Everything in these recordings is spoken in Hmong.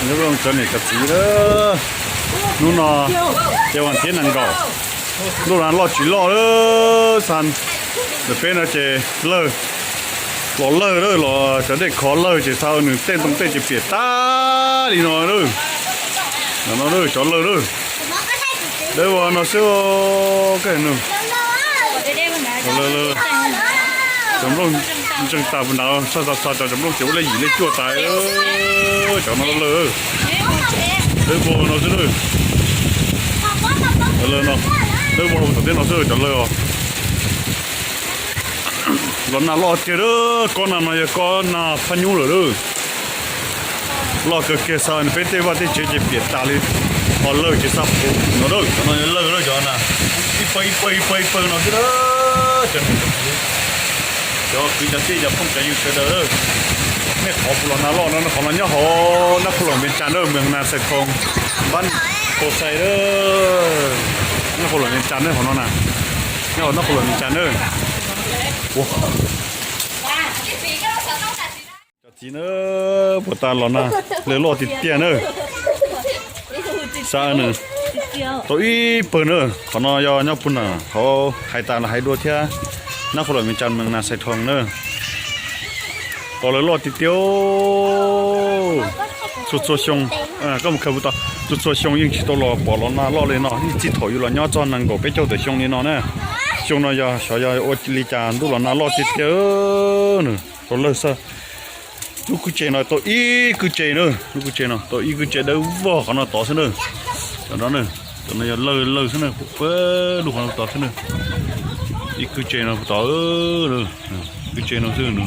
Nyob zoo cov niam cov txiv, hnub no ces vas thib nees nkaum, ntuj los loj tsis loj lawm xav. Ntawm peb no ces lawg, los lawg lawm, los cov dej khov lawg ces xav nws tej ntoo tej ces piam tag li no lawm. No cov lawg lawm, dawb vog no xwb. Cov nplooj ntseeg tas puas nrad, txhob xav xav cov nplooj ces ua lej yim lej cuaj tas, cov no lawg, dawb vog no xwb lawm. Lawg no, dawb vog tom tej no xwb cov lawg os. Los nag loj tiag lawm, kob nag no yog kob nag phab nyub lawm lawm. Loj kawg kiag xav nws peb tej vaj tej tsev ces piam tas li. Ho lawg ces xav puv no lawm, cov no lawg lawm cov na, ib pawg ib pawg ib pawg ib pawg no xwb lawm. Cov kwv cov tij cov phooj cov ywg sawv daws, nej qhov puas los nag loj no, qhov no nyob hauv nab qhuv loos Vias Cas na, Mws Nas Xais Thoo, npab Pos Xais na, nab qhuv loos Vias Cas na, qhov no na, nyob hauv nab qhuv loos Vias Cas na. Cov txiv na, puas tas los nag, lawg loj tiag tiag na. Xav nws tau ib pawg na, qhov no yog nyob puag nram hauv hais tas los hais dua thiab, nab qhuv loos Vias Cas Mws Nas Xais Thoo na. Los lawg loj tiag tiag. Txhua txhua xyoo, koj mus khaws puas tau, txhua txhua xyoo yeej tsis tau los pom los nag loj li no, ib txij thaum yus los nyob txog nees nkaum peb caug tawm xyoo li no na. Xyoo no yog xyov yog ua li cas ntuj los nag loj tiag tiag. Nws tau lawg xwb. Lub kwj tse no tau ib kwj tse na, lub kwj tse no tau ib kwj tse dawb vog qhov no tod xwb na. Cov no, cov no yog lawg lawg xwb na, pawg lug qhov no tod xwb na. Ib kwj tse no tod, kwj tse no xwb na.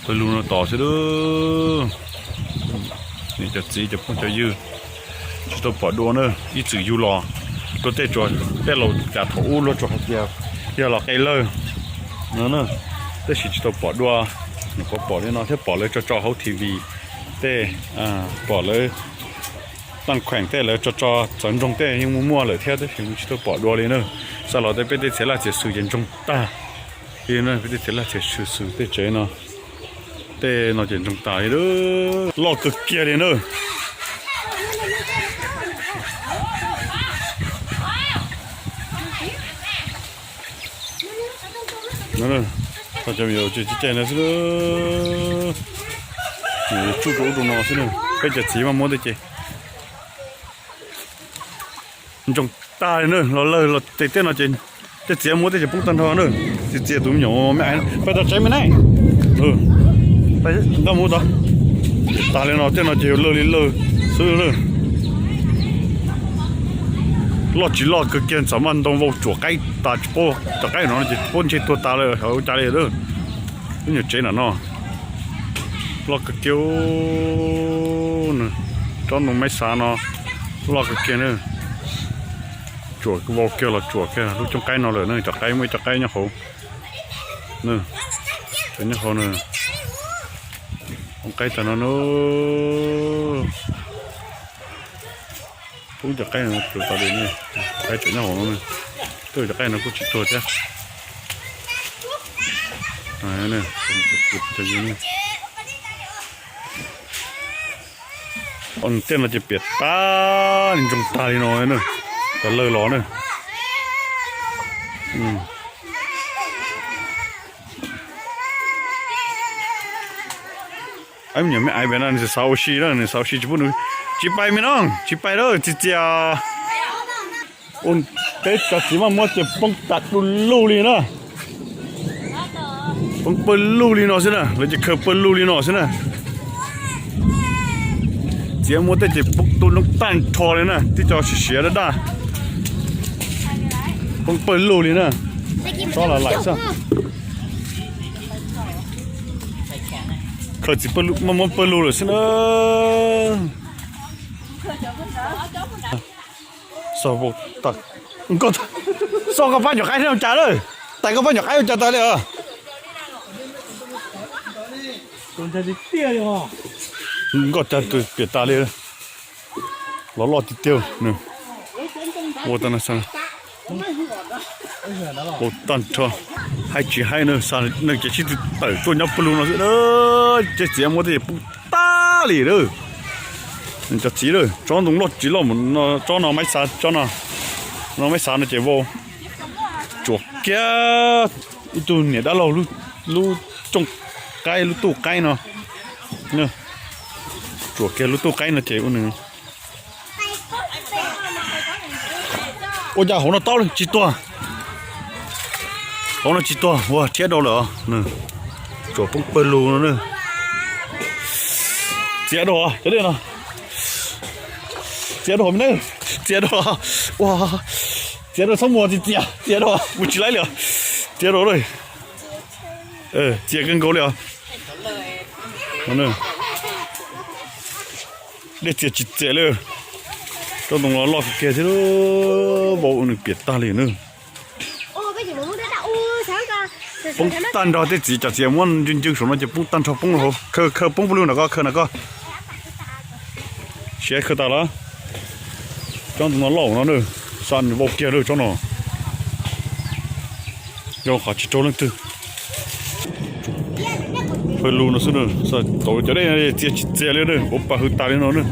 Pawg lug no tod xwb. Cov txiv cov phooj cov ywg, tsis tau pom dua na, ib txwm yug los rau tej tsuas tej laus cas thaum ub luag tsuas hais tias yog los qe lawg no, tab sis tsis tau pom dua. Nyuam qhuav pom li no thiab pom lawv tso tso hauv T V tej, pom lawv taj kheem tej lawv tso tso txawv ntsoog tej yeej muaj muaj lawm thiab tab sis tsis tau pom dua li na. Xa los tej peb tej txiav laj txiav xwm ces ntsoog tag li na, peb tej txiav laj txiav xwm tej tsev no, tej no ces ntsoog tas li, loj kawg kiag li na. Cov me nyuam tsis caij no xwb, tsuj rau ub rau no xwb na. Peb cov txiv maj muab tej ces ntsoog tag li na, los lawg los tej tej no ces tej txiv muab tej ces poob tag nrho na. Txiv txias tus me nyuam me pais tau tsev me ne, nkauj mus tod, tas li no tej no ces yog lawg li lawg xwb na. Loj tsis loj kawg kiag, txawm maj ntoo vau tsuam qaib tas tsis paub, cov qaib no ces paub ntshe tuag tas lawm, ua cas li lawm. Lub nyuam tsev nram no loj kawg kiag, tsob ntoo maib xav no loj kawg kiag na. Tsuam vau kiag los tsuam kiag lub cooj qaib no lawm na, cov qaib muaj ib co qaib nyob hauv. Cov nyob hauv na, cooj qaib tag no na. Poob cov qaib no tsuas tas li, qaib tseem nyob hauv no, twb cov qaib no kuj tsis tuag thiab. Tej no ces piam tag li ntsoog tag li no na, cov lawg los na. Ab, me nyuam me aiv pem no nws xav ua si na, nws xav ua si tsis pub nws, tsis pais me no, tsis pais lawm, txias txias. Peb cov txiv maj muab ces poob tas du lug li na. Poob pawg lug li no xwb na, lawv ces khaws pawg lug li no xwb na. Txiv muab tej ces poob tu noob tag nrho li na, tib co siav siav daj daj. Poob pawg lug li na. Tsob lam laim xwb. Khaws txiv pawg lug, maj muab pawg lug lawm xwb na. Xo koj pab nyuam qaib ua cas lawm? Tais koj pab nyuam qaib ua cas tas li os? Nkoj tag tus piam tas li. Los loj tiag tiag nws. Ua tag no, ua tag nrho. Haib tsis haib na, neeg ces sib tw tawm tuaj nyob pawg lug no xwb. Ces txiv muab tej ces poob tag li lawm. Cov txiv lawm, tsob ntoo loj tsis loj mus no, tsob no maib xav, tsob no, no maib xav no ces vau. Tsuam kiag ib tug niam dab laug lub cooj qaib, lub tuj qaib no. Tsuam kiag lub tuj qaib no ces ua nws. Ua cas hauv no tob tsis tuag? Hauv no tsis tuag, ua rhiab dau lawm os. Tsuam poob pawg lug no na. Txias dua cov dej no. Txias dua me na. Txias dua. Ua, txias dua txhob muag txias, txias dua mus tsis laib li. Txias dua lawm. Txias kawg nkaus li os. Dej txias tsis txias li. Tsob ntoo los loj kawg kiag thiab, vau nws piam tag li na. Poob tag nrho tej txiv, cov txiv muab ncw ncw saum no ces poob tag nrho, poob hauv, khaws poob pawg lug nram ko, khaws nram ko. Siav khaws tas lawm. Tsob ntoo no loj no na, xa nws vau kiag lawm tsob no. Yog qhov tsis raug leej twg. Pawg lug no xwb na, tau cov dej txias tsis txias li na, ua pas hwv tas li no na.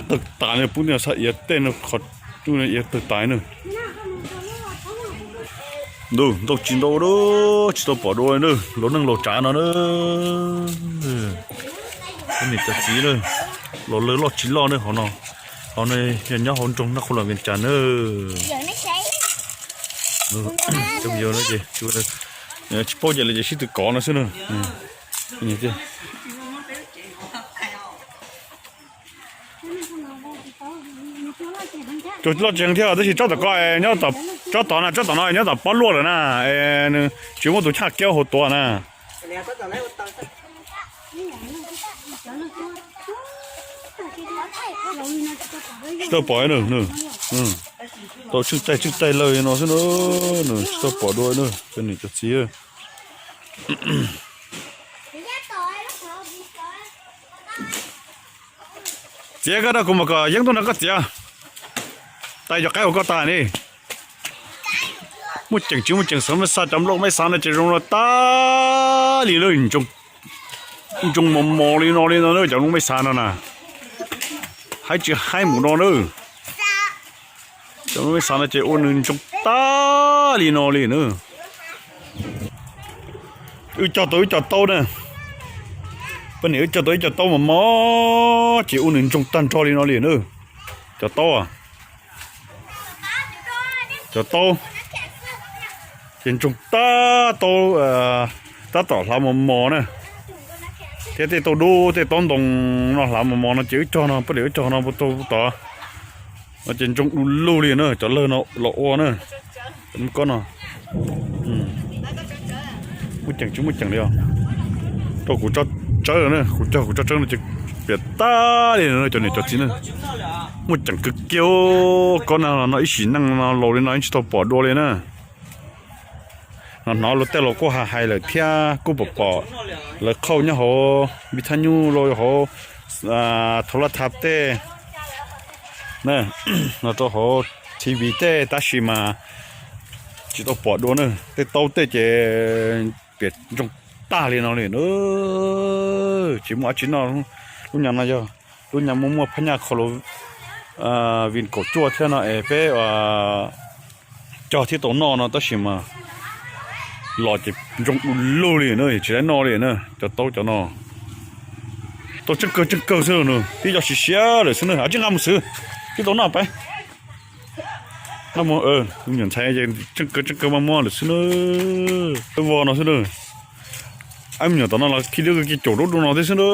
Tawg tas li, pub tias xav iav tej no qhov iav tawg tas na. Ntuj, ntau tsis ntau, tsis tau pom dua na, laus neej laus tsav no na. Niam cov txiv na, los lawg loj tsis loj na, hauv no, hauv no yog nyob hauv nroog Naj Qhua Los Vias Cas na. Cov yau no ces tsis paub ces lawv ces sib tw kov no xwb na. Cua loj tsis heev thiab tab sis tsob tom ko, nyob tsob tod na, tsob tom no nyob tom pob luaj lawm na, nws tsis muaj tus chaj kiab hauv tuav na. Tsis tau pom na, tau tsheej taig tsheej taig lawg no xwb na, nws tsis tau pom dua na, cov niam cov txiv. Txiav koj rau kuv mas kom yeeb tuaj no koj txiav. Tais cov qaib uas koj tas ni. Muaj ceem tsis muaj ceem xav mej xa cov nplooj mej xav no ces zoo no tag li lawm. Ntsoog mos mos li no li no cov nplooj mej xav no na. Haib tsis haib mus no na. Cov nplooj mej xav no ces ua nws ntsoog tag li no li na. Wb cog tau ib co taub na. Poj niam wb cog tau ib co taub mos mos ces ua nws ntsoog tag nrho li no li na. Cov taub, cov taub ces ntsoog tag, taub tab tom hlav mos mos na, thiab tej taub dub tej taub ntoo no hlav mos mos no ces wb cog no, poj niam wb cog no puag tod no ces ntsoog du lug li na, cov lawg no los ua na. Kob no muaj ceem tsis muaj ceem li os. Rau kuv tso tsawb na, kuv cog kuv tso tsawb no ces piam tag li no cov niam cov txiv na. Muaj ceem kawg kiag, kob no no ib sim neej no laus li no yeej tsis tau pom dua li na. Hnov hnov luag tej los kuj hais hais lawm thiab kuj pom pom lawv qhauj nyob hauv vij thaj nyuj los hauv thaum laj thav tej no rau hauv T V tej tab sis mas tsis tau pom dua na. Tej taub tej ces piam ntsoog tag li no li na. Tsis muaj dab tsi noj. Lub nyam no yog lub nyam muaj muaj phab nyaj kho lus vin kaum cuaj thiab no es peb cog thiab tau noj no tab sis mas los ces ntsoog du lug li na, tsis tau noj li na. Cov taub cov no tau tseeb kawg tseeb kawg xwb na, twb yog siav siav lawm xwb na, tsis nqa mus xwb, twb tau noj peb. Nqa mus, me nyuam ntxhais tseeb kawg tseeb kawg maj muab lawm xwb na. Vos no xwb na. Ab, me nyuam tom no los khi lub kiv caum rau dua no thiab xwb na.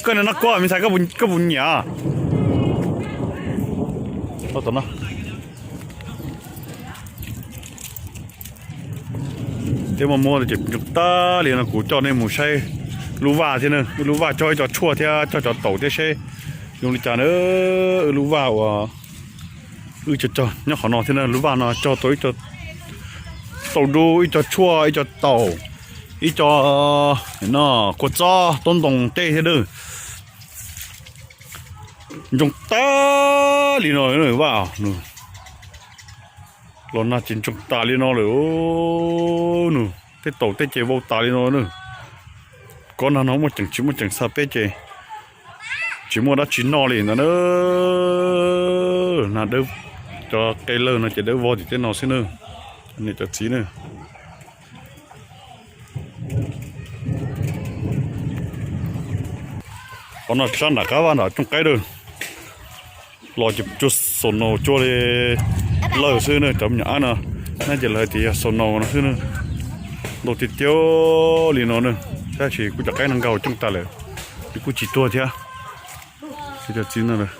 Koj niag noj koj me ntxhais, koj puas nyiam? Tom no thiab maj muab ces tag li no kuv coj nej mus saib lub vaj thiab na, lub vaj cog ib co tshuaj thiab cog cov taum thiab seb zoo li cas na. Lub vaj uas wb cog cog nyob qhov no thiab na, lub vaj no cog tau ib co taub dub, ib co tshuaj, ib co taum, ib co no kua txob, taub ntoo tej thiab na. Ntsoog tag li no vaj. Los nag ces ntsoog tas li no lawm. Nws tej taum tej ces vau tas li no na. Kob nag no muaj ceem tsis muaj ceem xa peb ces tsis muaj dab tsi noj li ntawd na. Nag dawb, cov qe lawg no ces dawb vog tim tej no xwb na. Niam cov txiv na. Qhov no sab nram qab vaj nram cooj qaib dawb. Los ces cuag xaus naus cuag li lawg xwb na, cov me nyuam ab no, nab ces lawv hais tias yog xaus naus no xwb na. Ntau tiag tiag li no na, tab sis kuj cov qaib no nkaug cooj tas lawm, ces kuj tsis tuag thiab. Cov txiv no, nyuam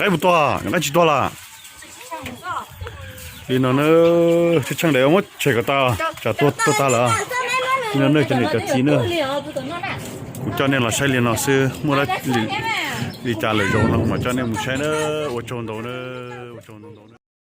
qaib puas tuag, nyuam qaib tsis tuag lawm. Li no na, tsheej tsheej dev muab tshem kom tas, tsam tuag tuag tas lawm. Li no na cov niam cov txiv na, kuv coj nej los saib li no xwb, muaj dab li cas lawm zaum no mam coj nej mus saib na. Ua tsaug ntau na, ua tsaug ntau ntau.